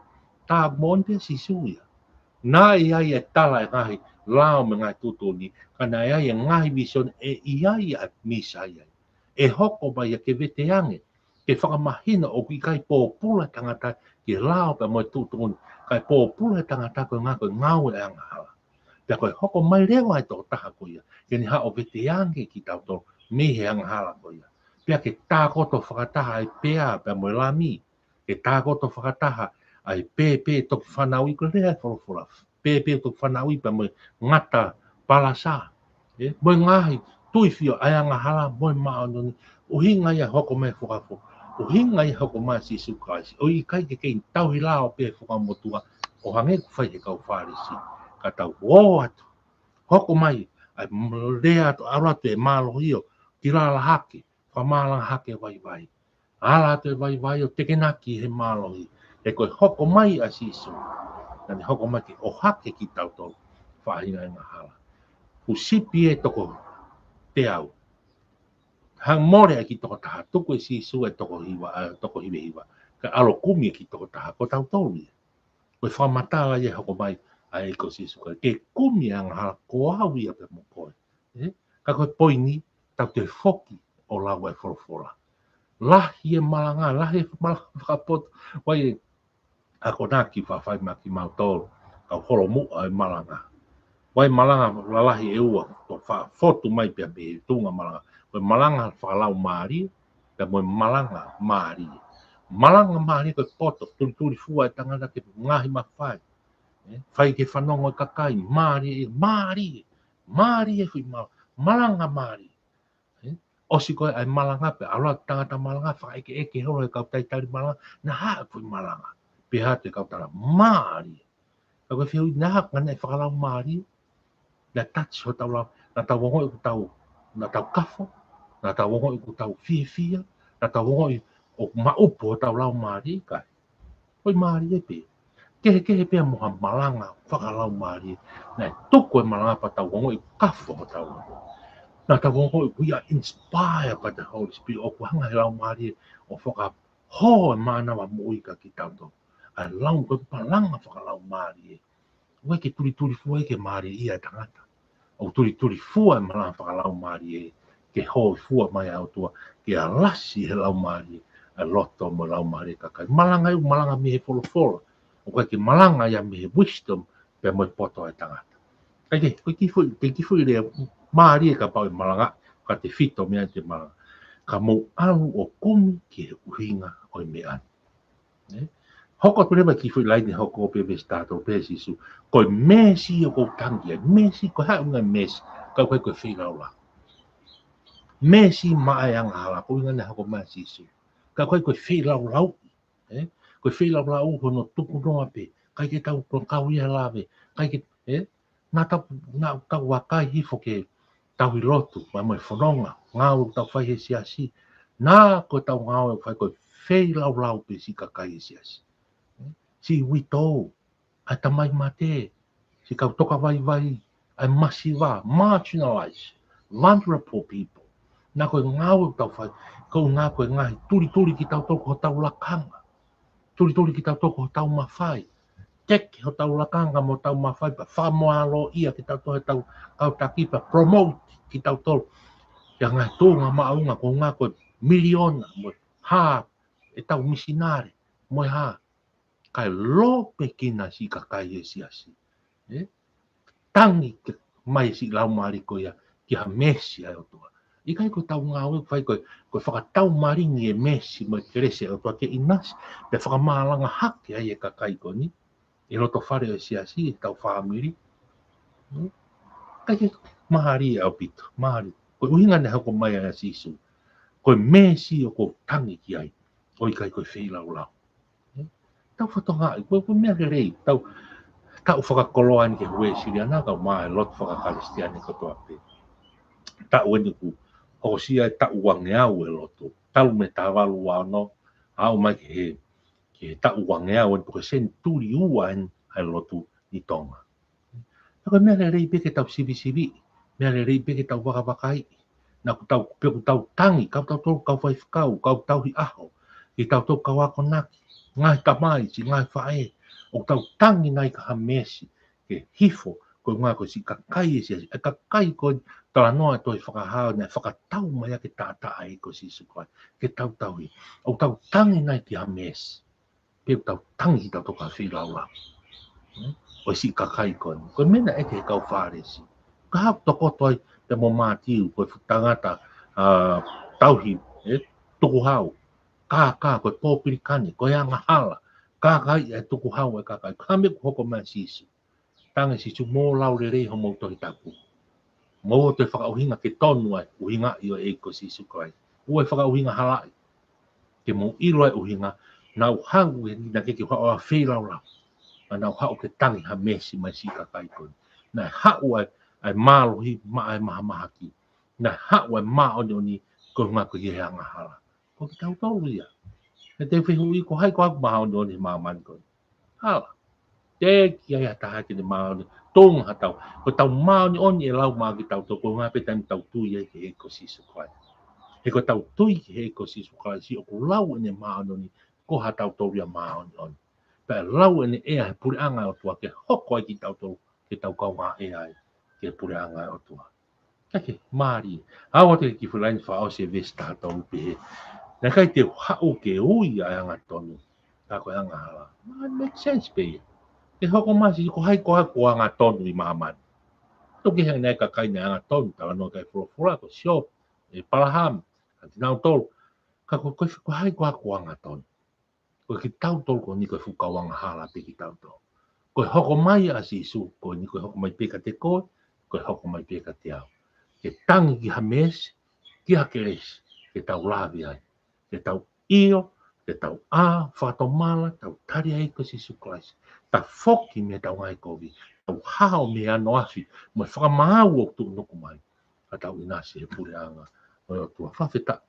Tā moʻoni pē Sīsū ia. Naʻe ʻi ai e tala e ngaahi lao mo e ngaahi tuʻutuʻuni, ka naʻe ʻi ai e ngaahi vīsone ʻe ʻi ai ʻa e Mīsaia. ʻE hoko mai ia ke veteange, ke fakamahino ʻoku ʻikai pōpula e tangata ki he lao pea mo e tuʻutuʻuni, kae pōpula e tangata ko e ngā-, ko e ngāue ʻa e angahala. Pea ko e hoko mai leva e tokotaha ko ia, ke ne haʻu ʻo veteange kitautolu mei he angahala ko ia. Pea ke tākoto fakataha e pea pea mo e lami, ke tākoto fakataha ʻa e pēpē toki fanauʻi, ko e lea e folofola, pēpē toki fanauʻi pea mo e ngata palasa. Ē, mo e ngaahi tuifio ʻa e angahala mo e māʻoniʻoni. ʻUhinga ia e hoko mai e Fuakava Foʻou. ʻUhinga ia e hoko mai ʻa Sīsū Kalaisi. ʻOku ʻikai ke kei tauhi lao pē he Fuakava Motuʻa ʻo hangē ʻoku fai he kau Fālesi. Ka tau ō atu, hoko mai ʻa e m-, lea atu, ʻalu atu e mālohi ʻo kilala hake, fakamālanga hake e vaivai. Ala atu e vaivai ʻo tekenaki he mālohi. He ko e hoko mai ʻa Sīsū, naʻa ne hoko mai ke ʻohake kitautolu, faʻahinga e angahala. Fuʻu sipi ʻe toko teau. Hanga mole ʻa e kiʻi toko taha, tuku ʻe Sīsū e toko hiva, ʻa, toko hiva hiva. Kae ʻalu ʻo kumi e kiʻi toko taha, ko tautolu ia. Ko e fakamatala ia e hoko mai ʻa e ʻEiki ko Sīsū Kalaisi. Ke kumi e angahala ko au ia pea mo koe. Ē? Ka ko e poini, tau toe foki ʻo lau e folofola. Lahi e malanga, lahi e malanga fakapoto. Vakai e akonaki faʻa fai mai kimautolu, kau holomuʻa e malanga. Vakai e malanga lalahi ʻe ua, ʻoku faʻa fotu mai pea mei he tuʻunga malanga. Ko e malanga fakalaumālie, pea mo e malanga mālie. Malanga mālie ko e poto, tulituli fua e tangata ki he ngaahi mafai. Ē, fai ke fanongo e kakai, mālie, mālie, mālie e foʻi ma-, malanga mālie. Ē, ʻosi ko ē ʻa e malanga pea ʻalu atu e tangata malanga, fakaʻekeʻeke holo e kau talitali malanga, naʻa hā e foʻi malanga. Pehē atu e kau tala mālie. Ka ko e fehuʻi, naʻa hā, naʻe fakalaumālie? Naʻe touch hotau lau, naʻa tau ongoʻi ʻoku tau, naʻa tau kafo, naʻa tau ongoʻi ʻoku tau fiefia, naʻa tau ongoʻi ʻoku maʻupu hotau laumālie, ʻikai. Foʻi mālie pē. Kehekehe pē ia mo ha malanga fakalaumālie. Naʻe tuku e malanga pea tau ongoʻi ʻoku kafo hotau lau. Naʻa tau ongoʻi ʻoku we are inspired by the Holy Spirit, ʻoku hanga he laumālie ʻo fakahō e mānava moʻui kia kitautolu. ʻa e lau, ko e malanga fakalaumālie. ʻOku ʻikai ke tulitulifua ia ke mālieʻia e tangata. ʻOku tulitulifua e malanga fakalaumālie ke hōifua mai ʻa e ʻOtua, ke alasi he laumālie ʻa e loto mo e laumālie ʻo e kakai. Malanga ʻoku malanga mei he folofola. ʻOku ʻikai ke malanga ia mei he wisdom pea mo e poto ʻa e tangata. Kae kehe, ko e kiʻi foʻi, ko e kiʻi foʻi lea mālie kapau ʻe malanga, ka tefito mei ai e malanga. Ka mou ʻalu ʻo kumi ki he ʻuhinga ʻo e meʻa ni. Ē? Hoko atu leva e kiʻi foʻi laine hoko pē veesi taha tolu pehē ʻe Sīsū. Ko e meesi ʻoku ou tangi ai. Meesi, ko e hā e ʻuhinga e meesi? Ka ʻoku ʻikai ko e feilaulau. Meesi maʻa e angahala, ko e ʻuhinga naʻe hoko mai ai ʻa Sīsū. Ka ʻoku ʻikai ko e feilaulau. Ē? Ko e feilaulau hono tukunoa pē. ʻIkai ke tau ko kau ia lave. ʻIkai ke, ē? Naʻa tau, naʻa tau vakai hifo ki he tauhi lotu, mai mo e fononga, ngāue ʻoku tau fai he siasi. Naʻa ko ʻetau ngāue ʻoku fai ko e feilaulau pē siʻi kakai he siasi. Siʻi uitou, ʻa e tamai mate, siʻi kau toka vaivai, ʻa e masiva, marginalized, vulnerable people. Naʻa ko e ngāue ʻoku tau fai, ko e ʻuhinga ko e ngaahi tulituli kitautolu ko hotau lakanga. Tulituli kitautolu ko hotau mafai. Teke hotau lakanga mo hotau mafai pea fakamālōʻia kitautolu heʻetau kau taki pea promote kitautolu. Ki he ngaahi tuʻunga maʻunga ko e ʻuhinga ko e miliona mo e hā ʻetau misinale mo e hā. Kae lōpekina siʻi kakai he siasi. Ē? Tangi ke mai siʻi laumālie ko ia ki ha meesi ʻa e ʻOtua. ʻIkai ko ʻetau ngāue ʻoku fai ko e, ko e fakataumalingi e meesi mo e kelesi ʻa e ʻOtua ke ʻinasi, pea fakamalanga hake ai e kakai ko eni, ʻi loto fale ʻo e siasi, ʻetau fāmili. Kae kehe, mālie ʻaupito, mālie. Ko e ʻuhinga naʻe hoko mai ai ʻa Sīsū. Ko e meesi ʻoku ou tangi ki ai. ʻOku ʻikai ko e feilaulau. Tau fakatokangaʻi, ko e, ko e meʻa lelei, tau, taʻu fakakoloa eni ki he Uēsiliana, kae ʻumaʻā e lotu fakakalisitiane kotoa pē. Taʻu eni kuo hokosia e taʻu uangeau e lotu. Talu mei he taha valu ua ono, aʻu mai ki he, ki he taʻu uangeau eni, pe ko e senituli ua eni ʻa e lotu ʻi Tonga. Ka ko e meʻa lelei pē ke tau sivisiviʻi, meʻa lelei pē ke tau vakavakaiʻi. Naʻa ʻoku tau, pea ʻoku tau tangi, kau tautolu kau faifekau, kau tauhi ʻaho, kitautolu kau akonaki, ngaahi tamai, siʻi ngaahi faʻē, ʻoku tau tangi nai ki ha meesi, ke hifo, ko e ʻuhinga ko e siʻi kakai he siasi, e kakai ko e talanoa e tohi Fakahā naʻe fakatau mai ʻaki e taʻataʻa ʻa e ʻEiki ko Sīsū Kalaisi, ke tau tauhi. ʻOku tau tangi nai ki ha meesi. Pe ʻoku tau tangi kitautolu ki ha feilaulau. Hmm? ʻO e siʻi kakai ko eni. Ko e meʻa naʻe ʻeke ʻe he kau Fālesi. Ko e hā ʻoku tokoto ai pea mo Mātiu, ko e fuʻu tangata, ā, tauhi, ē, tukuhau. Kākā, ko e pōpilikane, ko e angahala. Kākāʻi e tukuhau e kakai. Ko e hā e meʻa ʻoku hoko mai ʻa Sīsū? Tangi ʻe Sīsū, mou lau lelei homou Tohi Tapu. Mou ō ʻo toe fakaʻuhinga ke tonu ʻa e ʻuhingaʻi ʻo e ʻEiki ko Sīsū Kalaisi. ʻOua ʻe fakaʻuhinga halaʻi. Ke mou ʻilo e ʻuhinga, naʻa ku haʻu ʻi heni naʻe ʻikai ke u haʻu ʻo feilaulau. Ka naʻa ku haʻu ke tangi ha meesi mai siʻi kakai ko eni. Naʻe haʻu ʻa e, ʻa e mālohi maʻa e mahamahaki. Naʻe haʻu ʻa e māʻoniʻoni ko e ʻuhinga ko e angahala. Ko kitautolu ia. He te u fehuʻi ko hai ko ʻeku māʻoniʻoni he māmani ko eni. Hala. Teʻeki ai ha taha ke ne māʻoniʻoni. Tonga ha tau. Ko ʻetau māʻoniʻoni ʻe lau mai kitautolu ko e ʻuhinga pē taimi ʻoku tau tui ai ki he ʻEiki ko Sīsū Kalaisi. He ko ʻetau tui ki he ʻEiki ko Sīsū Kalaisi ʻoku lau ʻene māʻoniʻoni ko ha tautolu ia māʻoniʻoni. Pea lau ʻene ʻea he puleʻanga ʻo e ʻOtua ke hoko ai kitautolu ke tau kaungā ʻea ai ki he puleʻanga ʻo e ʻOtua. Kae kehe, mālie. Aʻu atu ki he kiʻi foʻi laine fakaʻosi e veesi taha tolu pehē. Naʻe ʻikai te u haʻu ke ui ʻa e angatonu, ka ko e angahala. Ma, make sense pē ia. Ke hoko mai ʻa Sīsū, ko hai ko ʻeku angatonu ʻi māmani? Toki hanga naʻe kakai naʻe angatonu, talanoa ki ai e folofola, ko Siope, ʻĒpalahame, ʻa kinautolu. Ka ko, ko, ko hai ko ʻeku angatonu? Ko kitautolu ko eni ko e fuʻu kau angahala pē kitautolu. Ko e hoko mai ʻa Sīsū, ko eni ko e hoko mai pē kiate koe, ko e hoko mai pē kiate au. Ke tangi ki ha meesi, ki ha kelesi, ke tau lave ai. Ke tau ʻio, ke tau ʻā, fakatomala, tau tali ʻa e ʻEiki ko Sīsū Kalaisi. Tafoki mei heʻetau ngaahi kovi, tau hao mei he ano afi, mo e fakamaau ʻoku tuʻunuku mai. Ka tau ʻinasi he puleʻanga ʻo e ʻOtua. Fakafetaʻi.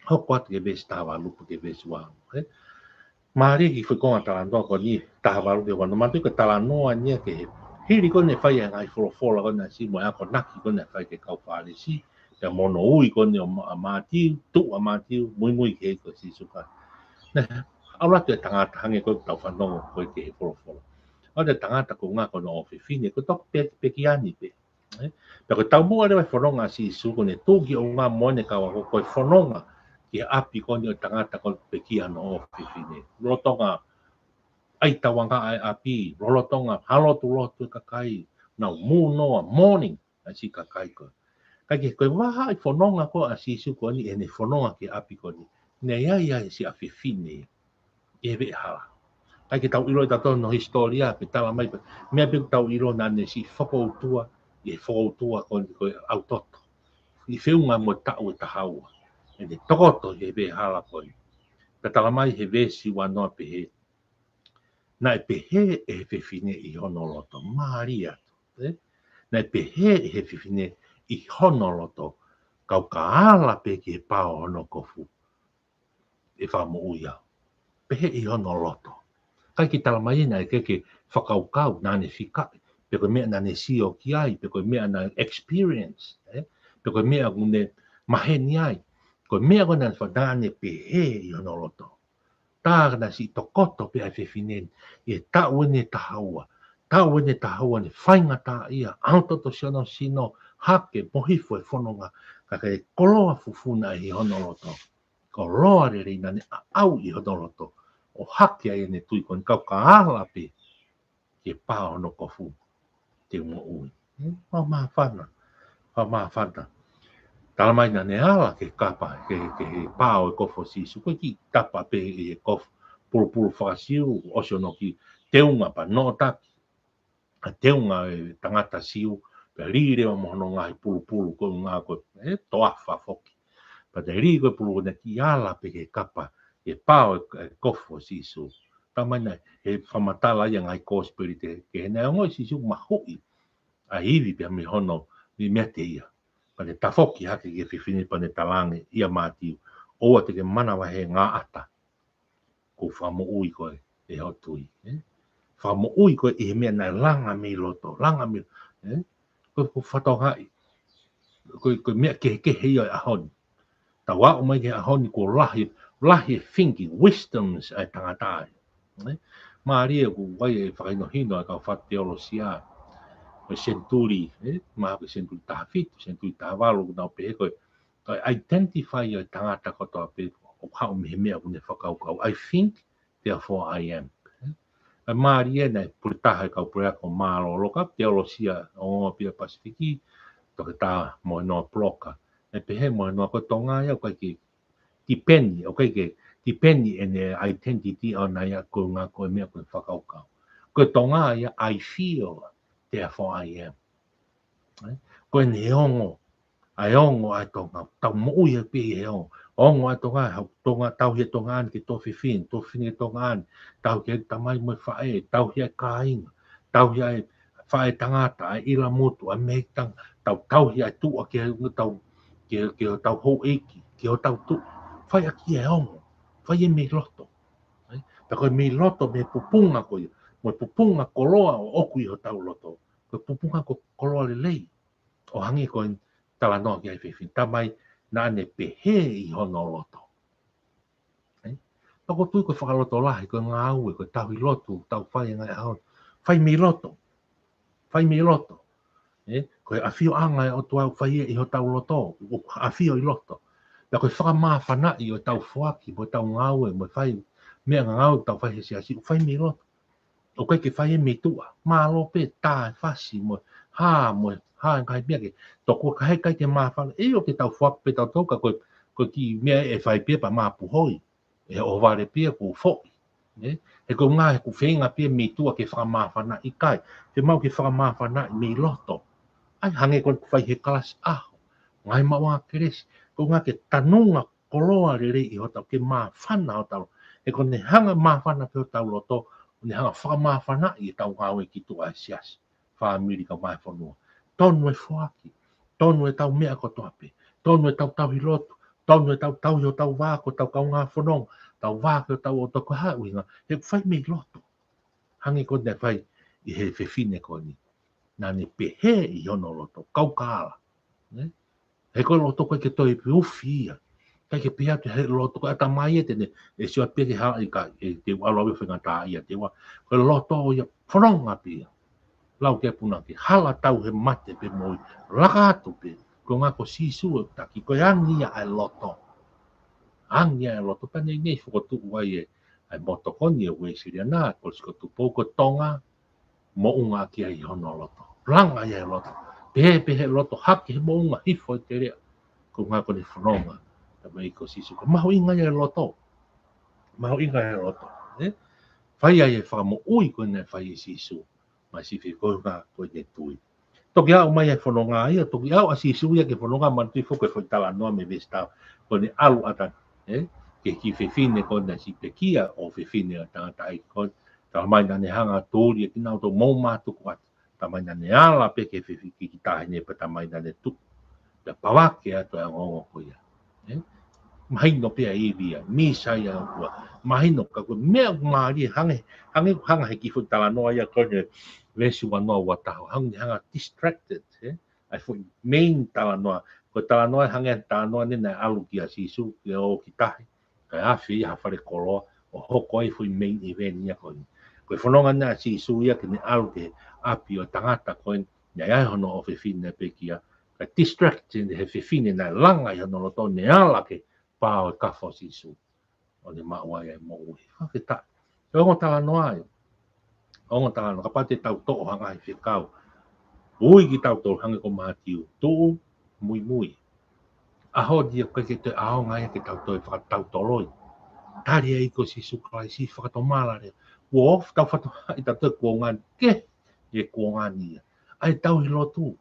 Hoko atu ki he veesi taha valu ki he veesi ua ono, ē? Mālie e kiʻi foʻi konga talanoa ko eni, taha valu ki he ua ono, manatuʻi ko e talanoa eni ia ki he hili ko ē naʻe fai e ngaahi folofola ko eni ʻa Sīsū mo e akonaki ko ē naʻe fai ki he kau Fālesi, pea mo hono ui ko eni ʻo Ma-, ʻa Mātiu, tuʻu ʻa Mātiu, muimui ki he ʻEiki ko Sīsū Kalaisi. Naʻe ʻalu atu e tangata hangē ko ʻetau fanongo ko ē ki he folofola. ʻAlu atu e tangata ko e ʻuhinga ko hono ʻofefine, ko e toki pe-, pekia ni pē. Ē? Pea ko e taumuʻa leva e fononga ʻa Sīsū ko ʻene tuʻu ki ʻolunga mo ʻene kau ako ko e fononga ki he ʻapi ko eni ʻo e tangata ko e pekia hono ʻofefine. Lolotonga ʻai tauange ʻa e ʻapi, lolotonga ha lotu lotu e kakai, nau mūnoa, mourning, ʻa e siʻi kakai ko ē. Ka ko e vahaʻa e fononga ko ē ʻa Sīsū ko eni ʻene fononga ki he ʻapi ko eni, naʻe ʻi ai ʻa e siʻa fefine ʻi he veʻehala. Ka ko ʻetau ʻilo ʻe tautolu hono hisitōlia, pea talamai pē, meʻa pē ʻoku tau ʻilo naʻa ne siʻi fakautua, ʻi he fakautua ko eni ko e ʻau toto. ʻI feʻunga mo e taʻu ʻe taha ua. ʻEne tokoto ʻi he veʻehala ko eni. Pea talamai he veesi uanoa pehē, naʻe pehē ʻe he fefine ʻi hono loto, mālie atu, ē? Naʻe pehē ʻe he fefine ʻi hono loto, kau ka ala pē ki he pā ʻo hono kofu, ʻe fakamoʻui au. Pehē ʻi hono loto. ʻIkai ke talamai naʻe ʻikai ke fakakaukau, naʻa ne fikaʻi, pe ko e meʻa naʻa ne sio ki ai, pe ko e meʻa naʻe experience, ē? Pe ko e meʻa ʻoku ne maheni ai. Ko e meʻa ko ē naʻa ne fa-, naʻa ne pehē ʻi hono loto. Tā naʻe siʻi tokoto pē ʻa e fefine ni, ʻi he taʻu ʻeni ʻe taha ua. Taʻu ʻeni ʻe taha ua ne faingataʻaʻia, ʻau toto siʻono sino, hake mo hifo e fononga, ka ko e koloa fufū naʻe ʻi hono loto. Koloa lelei naʻa ne ʻaʻau ʻi hono loto. ʻO hake ai ʻene tui ko eni kau ka ala pē ki he pā ʻo hono kofu te u moʻui. Hmm, fakamāfana, fakamāfana. Talamai naʻa ne ala ki he kapa, ki he, ki he pā ʻo e kofu ʻo Sīsū, ko e kiʻi tapa pē ʻi he kofu, pulupulu faka-Siu, ʻosi hono kiʻi teunga pea noʻotaki. ʻA e teunga e tangata Siu, pea lī leva mo hono ngaahi pulupulu ko e ʻuhinga ko e, ē, toafa foki. Pea te lī ko e pulupulu naʻe kiʻi ala pē ki he kapa, ki he pā ʻo e, e kofu ʻo Sīsū. Talamai naʻe, he fakamatala ia ngaahi kosipeli te, ke he naʻe ongoʻi Sīsū mahuʻi ʻa e ivi pea mei hono, mei mate ia. Pea ne tafoki hake ki he fefine pea ne talaange ʻia Mātiu, ʻoua te ke manavahē ngāʻata. Ko e fakamoʻui koe ʻe hoʻo tui, ē? Fakamoʻui koe ʻi he meʻa naʻe langa mei loto, langa mei, ē? Ko, ko e fatongia ia, ko, ko e meʻa kehekehe ia ʻo e ʻaho ni. Tau aʻu mai ki he ʻaho ni kuo lahi, lahi e thinking, wisdoms ʻa e tangata ai. Ē? Mālie ʻoku ʻi ai e fakahinohino ʻa e kau fakateolosia ʻo e senituli, ē? Mahalo ko e senituli taha fitu, senituli taha valu, ʻoku nau pehē ko e, ko e identify ʻo e tangata kotoa pē ʻoku haʻu mei he meʻa ʻoku ne fakakaukau. I think, therefore I am. ʻA e mālie naʻe pule taha e kau puleako mālōlō, kau teolosia ʻo e ongo pē ʻa e Pasifiki, Toketā Mohenoa Puloka. ʻE pehē Mohenoa ko e Tonga ia, ʻoku ʻikai ke tipeni, ʻoku ʻikai ke tipeni ʻene identity ʻoʻona ia ko e ʻuhinga ko e meʻa ko e fakakaukau. Ko e Tonga ia, I feel, therefore I am. Ē? Ko ʻene ongo, ʻa e ongo ʻa e Tonga, tau moʻui ai pē he ongo. Ongo ʻa e Tonga, hau Tonga, tauhi e Tonga ni ke tuofefine, tuofefine Tonga ni, tauhi e tamai mo e faʻē, tauhi e kāinga, tauhi e faʻētangata, ʻa e ʻilamutu, ʻa e mehikitanga, tau tauhi ʻa e tuʻa ke tau, ke, ke tau houʻeiki, ke tau tuʻu. Fai ʻaki e ongo, fai e mei loto. Ē? Pea ko e mei loto, mei he pupunga ko ia, mo e pupunga koloa ʻoku ʻi hotau loto. Ko e pupunga ko e koloa lelei. ʻO hangē ko e talanoa ki ai e fefine, talamai naʻa ne pehē ʻi hono loto. Ē? Pea ʻoku ou tui ko e fakalotolahi, ko e ngāue, ko e tauhi lotu, tau fai e ngaahi ʻaho, fai mei loto. Fai mei loto. Ē? Ko e ʻafioʻanga ʻo e ʻOtua ʻoku fai ʻi hotau loto, ʻoku ʻafio ʻi loto. Pea ko e fakamāfanaʻi ʻo ʻetau foaki, mo ʻetau ngāue, mo e fai meʻa ngāue ʻoku tau fai he siasi, ʻoku fai mei loto. ʻOku ʻikai ke fai e mei tuʻa, mālō pē tā e fasi mo e hā mo e hā e ngaahi meʻa ke tokua kae ʻikai ke māfana, ʻio ke tau foaki pē tautolu ka ko e, ko e kiʻi meʻa ʻe fai pē pea mā puhoi, ʻe ʻohovale pē kuo foʻi, ē? He ko e ʻuhinga he ʻoku feinga pē mei tuʻa ke fakamāfana, ʻikai, ke mau ke fakamāfana mei loto. ʻAi hangē ko ʻeku fai he kalasi ʻaho, ngaahi maʻuʻanga kelesi, ko e ʻuhinga ke tanunga koloa lelei ʻi hotau, ke māfana hotau. He ko ʻene hanga māfana pē hotau loto, ʻo ne hanga fakamāfanaʻi ʻetau ngāue ki tuʻa he siasi, fāmili kae ʻumaʻā e fonua. Tonu e foaki, tonu ʻetau meʻa kotoa pē, tonu ʻetau tauhi lotu, tonu ʻetau tauhi hotau vā ko hotau kaungā fononga, tau vā ko hotau ʻotu ko e hā e ʻuhinga, he ʻoku fai mei loto. Hangē ko ʻene fai ʻi he fefine ko eni. Naʻa ne pehē ʻi hono loto, kau ka ala. Nē? He ko e loto ko ē ʻikai ke toe ufi ia. ʻIkai ke pehē atu he loto, ko e ʻatamai ē te ne, ʻe sio pē ki he hala ʻikai, ʻe te u ʻalu ʻo faingataʻaʻia, te u ʻa-, ko e loto ia fononga pē ia. Lau ki he punake, hala tau he mate pe moʻui, laka atu pē, ko e ʻuhinga ko Sīsū ʻoku taki, ko e angi ia ʻa e loto. Angi ia ʻa e loto, pea ne ne fokotuʻu ai ē, ʻa e moto ko eni ʻa e Uēsiliana, Kolisi ko Tupou, ko Tonga, moʻunga ki ai hono loto. Langa ia ʻa e loto. Pehē, pehē loto, hake he moʻunga, hifo e teleʻa. Ko e ʻuhinga ko ʻene fononga ʻa e ʻEiki ko Sīsū. Ko e mahuʻinga ia ʻa e loto. Mahuʻinga ia ʻa e loto. Ē? Fai ai e fakamoʻui ko ē naʻe fai ʻe Sīsū. Mai sifi ko e ʻuhinga ko ʻene tui. Toki aʻu mai e fononga ia, toki aʻu ʻa Sīsū ia ki he fononga, manatuʻi foki e foʻi talanoa mei he veesi taha, ko ʻene ʻalu atu, ē? Ki he kiʻi fefine ko ē naʻe siʻi pekia, ʻofefine ʻa e tangataʻeiki ko ē, talamai naʻa ne hanga ʻo tuli ʻe kinautolu mo mātuku atu. Talamai naʻa ne ala pē ki he fefi-, kiʻi taʻahine pea talamai naʻa ne tuʻu. Pea pavake atu e ongoongo ko ia. Ē? Mahino pē ʻa e ivi ia, misa ia ʻa e ʻOtua. Mahino ka ko e meʻa ʻoku mālie, hangē, hangē, hanga he kiʻi foʻi talanoa ia ko ē he veesi ua noa ua taha, hangē hanga distracted, ē? ʻA e foʻi main talanoa, ko e talanoa hangē talanoa eni naʻe ʻalu ki ai ʻa Sīsū, ke ō ki tahi, kae afe ia ha fale koloa, ʻo hoko ai foʻi main event ia ko eni. Ko e fononga ʻa Sīsū ia ke ne ʻalu ki he ʻapi ʻo e tangata ko ē, naʻe ʻi ai hono ʻofefine pekia, kae distract ʻe he fefine naʻe langa ʻi hono loto, ne ala ki he pā ʻo e kafo ʻo Sīsū. ʻO ne maʻu ai ʻa e moʻui. Fakafetaʻi. Ko e ongo talanoa ia. Ongo talanoa, kapau te tau toʻo ha ngaahi fekau. Ui kitautolu hangē ko Mātiu, tuʻu, muimui. ʻAho ni ʻoku ʻikai ke toe ʻaonga ia ke tau toe fakatautoloi. Tali ʻa e ʻEiki ko Sīsū Kalaisi, fakatomala leva. Kuo ofi tau fakatomala ʻi he tau toe kuonga ni, ke, ʻi he kuonga ni ia. ʻA e tauhi lotu,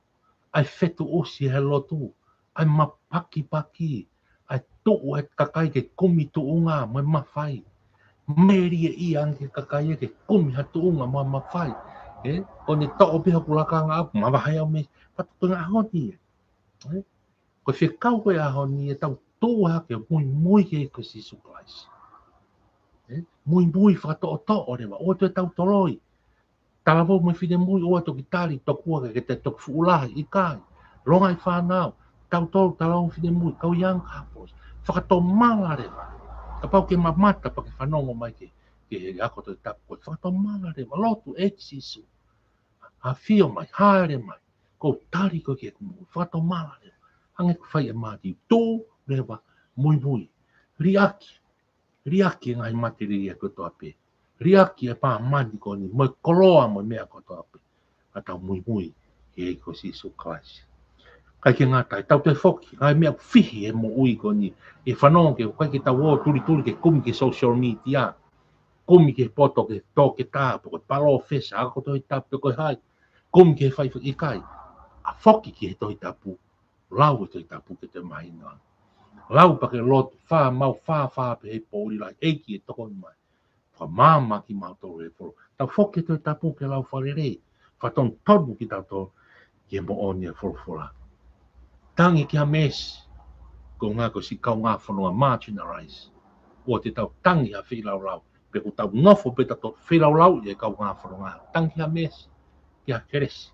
ʻa e fetuʻusi he lotu, ʻa e mapakipaki, ʻa e tuʻu e kakai ke kumi tuʻunga mo e mafai. Melie ia ange ki he kakai ke kumi ha tuʻunga mo e mafai. Ē, ko ʻene toʻo pē hoku lakanga ʻaʻaku, mavahe au mei, patu ko e ʻaho ni. Ē, ko e fekau ko e ʻaho ni ʻe tau tuʻu hake muimui ki he ʻEiki ko Sīsū Kalaisi. Ē, muimui fakatoʻotoʻo leva, ʻoua toe tautoloi. Talavou mo e finemui, ʻoua toki tali, tokua ke, ke te toki fuʻu lahi, ʻikai. Longaʻi fānau, tautolu talavou mo e finemui, kau young couples. Fakatomala leva. Kapau ke mamata pea ke fanongo mai ki he, ki he ako Tohi Tapu ko ē. Fakatomala leva, lotu ʻEiki Sīsū. ʻAfio mai, hāʻele mai. Ko e tali ko ē ki he kumu, fakatomala leva. Hangē ko e fai ʻe Mātiu, tuʻu leva, muimui. Liʻaki. Liʻaki e ngaahi matelie kotoa pē. Liʻaki e pāmani ko eni, mo e koloa mo e meʻa kotoa pē. Ka tau muimui ki he ʻEiki ko Sīsū Kalaisi. ʻIkai ke ngata ai, tau toe foki, ngaahi meʻa fihi he moʻui ko eni. ʻE fanongo ke, ʻikai ke tau ō tulituli ke kumi ki he social media. Kumi ki he poto, ki he toketā, pe ko e palōfesa, ako Tohi Tapu, pe ko hai. Kumi ki he faifekau, ʻikai. ʻA foki ki he Tohi Tapu. Lau e Tohi Tapu ke te mahino. Lau pea ke lotu, fā mau fā fā pē he poʻuli lahi, ʻEiki ʻe tokoni mai. Fakamāmā kimautolu he folofola. Tau foki ki he Tohi Tapu ke lau fakalelei. Fakatonutonu kitautolu ki he moʻoni e folofola. Tangi ki ha meesi. Ko e ʻuhinga ko siʻi kaungā fononga marginalized. ʻOua te tau tangi ha feilaulau. Pe ʻoku tau nofo pē tautolu feilaulau ʻi he kaungā fononga. Tangi ki ha meesi. Ki ha kelesi.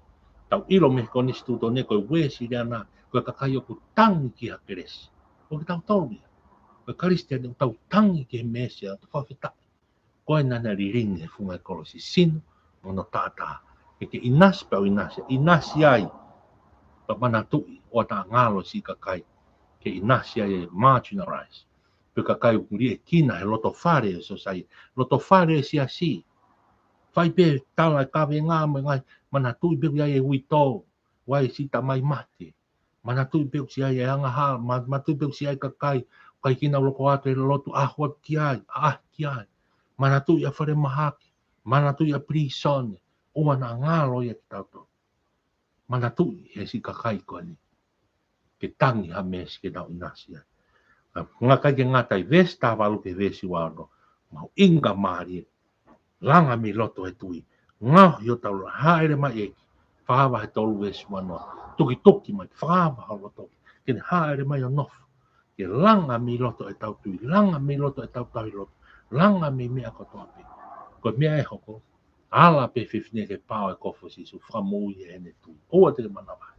Tau ʻilo mei he konisitūtone ko e Uēsiliana, ko e kakai ʻoku tangi ki ha kelesi. Ko kitautolu ia. Ko e Kalisitiane ʻoku tau tangi ki he meesi ʻa e ʻOtua, fakafetaʻi. Ko e naʻa ne lilingi he funga e kolosi, sino mo hono taʻataʻa. Ke ke ʻinasi pea u ʻinasi, ʻinasi ai. Pea manatuʻi, ʻoua te ta ngalo siʻi kakai. Ke ʻinasi ai e marginalized. Pe kakai ʻoku liʻekina he loto fale e sōsaieti. Loto fale e siasi. Fai pē tala e kavenga mo e ngaahi, manatuʻi pē ʻoku ʻi ai e uitou, ʻoku ʻi ai siʻi tamai mate. Manatuʻi pē ʻoku siʻi ai e angahala, ma-, manatuʻi pē ʻoku siʻi ai kakai, ʻoku ʻikai ke nau loko atu he lotu, ʻaho atu ki ai, ʻaʻahi ki ai. Manatuʻi ʻa e falemahaki, manatuʻi ʻa e pilīsone, ʻoua naʻa ngalo ia kitautolu. Manatuʻi he siʻi kakai ko eni. Ke tangi ha meesi ke nau ʻinasi ai. Ka ʻoku ʻikai ke ngata ai, veesi taha valu ki he veesi ua ono. Mahuʻinga mālie. Langa mei loto e tui. Ngaohi hotau loto, hāʻele mai ʻEiki. Fakahā vahe tolu veesi ua noa. Tukituki mai, fakahā vahe loto. Ke ne hāʻele mai ʻo nofo. Ke langa mei loto ʻetau tui. Langa mei loto ʻetau tauhi loto. Langa mei meʻa kotoa pē. Ko e meʻa ʻe hoko. Ala pē fefine ki he pā ʻo e kofu ʻo Sīsū. Fakamoʻui ʻe heʻene tui. ʻOua te ke manavahē.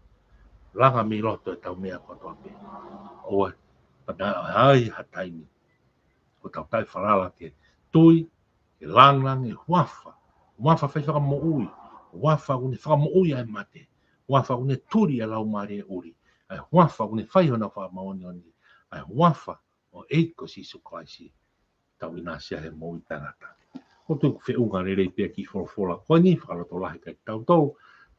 Langa mei loto ʻetau meʻa kotoa pē. ʻOua. Naʻe ʻi ai ha taimi ʻoku tau taʻefalala ke tui, ke langilangi e huafa, huafa fai fakamoʻui, huafa ʻoku ne fakamoʻui ʻa e mate, huafa ʻoku ne tuli ʻa e laumālie ʻuli, ʻa e huafa ʻoku ne fai honau fakamāʻoniʻoni, ʻa e huafa ʻo e ʻEiki ko Sīsū Kalaisi, tau ʻinasi ai he moʻui taʻengata. ʻOku ou tui ʻoku feʻunga lelei pē ʻa e kiʻi folofola ko eni, fakalotolahi kiate kitautolu,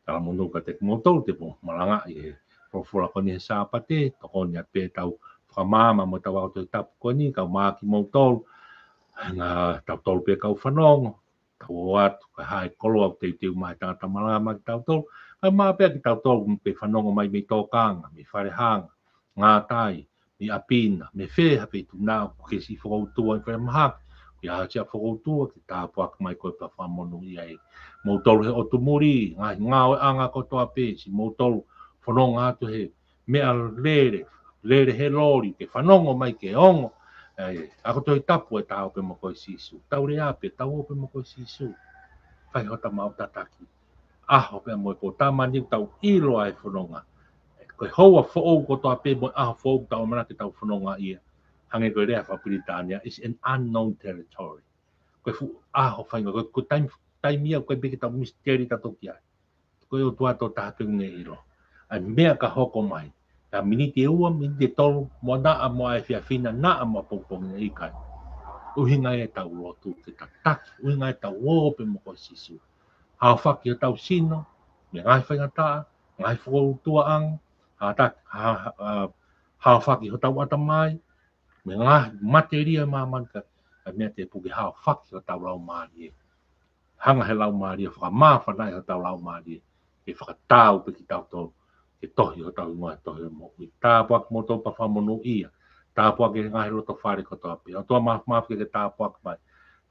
talamonū kiate kimoutolu te mou malangaʻi e folofola ko eni he Sāpate, tokoni atu pē ʻetau fakamaama mo ʻetau ako Tohi Tapu ko eni, kae ʻumaʻā kimoutolu, ʻa kitautolu pē kau fanongo, tau ō atu, ka ʻi ai ha koloa ʻoku teuteu mai ʻe he tangata malanga maʻa kitautolu, kae ʻumaʻā pē ʻa kitautolu ʻoku fanongo mai mei tōkanga, mei falehanga, ngātai, mei ʻapi na, mei fē ha feituʻu ʻoku ke siʻi fokoutua ʻi falemahaki, ʻoku ʻi ai haʻo siʻa fokoutua, ke tāpuaki mai koe pea fakamonūʻia ai kimoutolu he ʻotu muli, ngaahi ngāueʻanga kotoa pē, siʻi moutolu fononga atu he meʻalele, lele he loli, ke fanongo mai ke ongo ʻa e ako Tohi Tapu, ʻe ta ō pē mo koe Sīsū. Tau lea pē, ta ō pē mo koe Sīsū. Fai hota maʻu tataki. ʻAho pē mo e pō, talamai ʻoku tau ʻilo ʻa e fononga. Ko e houa foʻou kotoa pē mo e ʻaho foʻou ʻoku tau ʻamanaki ke tau fononga ai, hangē ko e lea fakapilitānia, is an unknown territory. Ko e fuʻu ʻaho faʻahinga, ko e, ko e taimi, taimi ia ʻoku ʻikai pē ke tau misiteli tautolu ki ai. Ko e ʻOtua tokotaha pē ʻoku ne ʻilo ʻa e meʻa ka hoko mai. Ka miniti ʻe ua, miniti ʻe tolu, mo naʻa mo ʻa e efiafi na, naʻa mo e pongipongi na, ʻikai. ʻUhinga ia ʻetau lotu ke tataki, ʻuhinga ia ʻetau ō pē mo koe Sīsū. Haofaki hotau sino mei he ngaahi faingataʻa, ngaahi fokoutuaʻanga, haofaki, ha, ha, ha, haofaki hotau ʻatamai mei he ngaahi matelie ʻa māmani, kae ʻai meʻa te puke, haofaki hotau laumālie. Hanga he laumālie ʻo fakamāfanaʻi hotau laumālie, ke fakatau pē kitautolu ke tohi hotau hingoa he tohi ʻo e moʻui. Tāpuaki kimoutolu pea fakamonūʻia. Tāpuaki e ngaahi loto fale kotoa pē. ʻOtua Māfimafi, ke ke tāpuaki mai e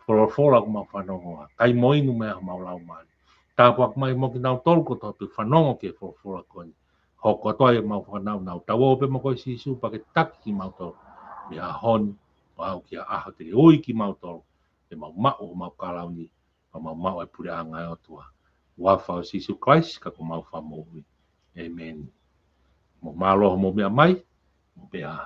folofola ʻoku mau fanongo ai, kai mo inu mei ai homau laumālie. Tāpuaki mai mo kinautolu kotoa pē ʻoku fanongo ki he folofola ko eni. Hoko atu ai ʻemau fanongonongo. Tau ō pē mo koe Sīsū pea ke taki kimautolu mei he ʻaho ni ʻo aʻu ki he ʻaho te ke ui kimautolu, ke mau maʻu homau kalauni, pea mau maʻu e puleʻanga ʻo e ʻOtua. Huafa ʻo Sīsū Kalaisi ko homau Fakamoʻui. ʻĒmeni. Mou mālō hoʻomou meʻa mai, mou meʻa ā.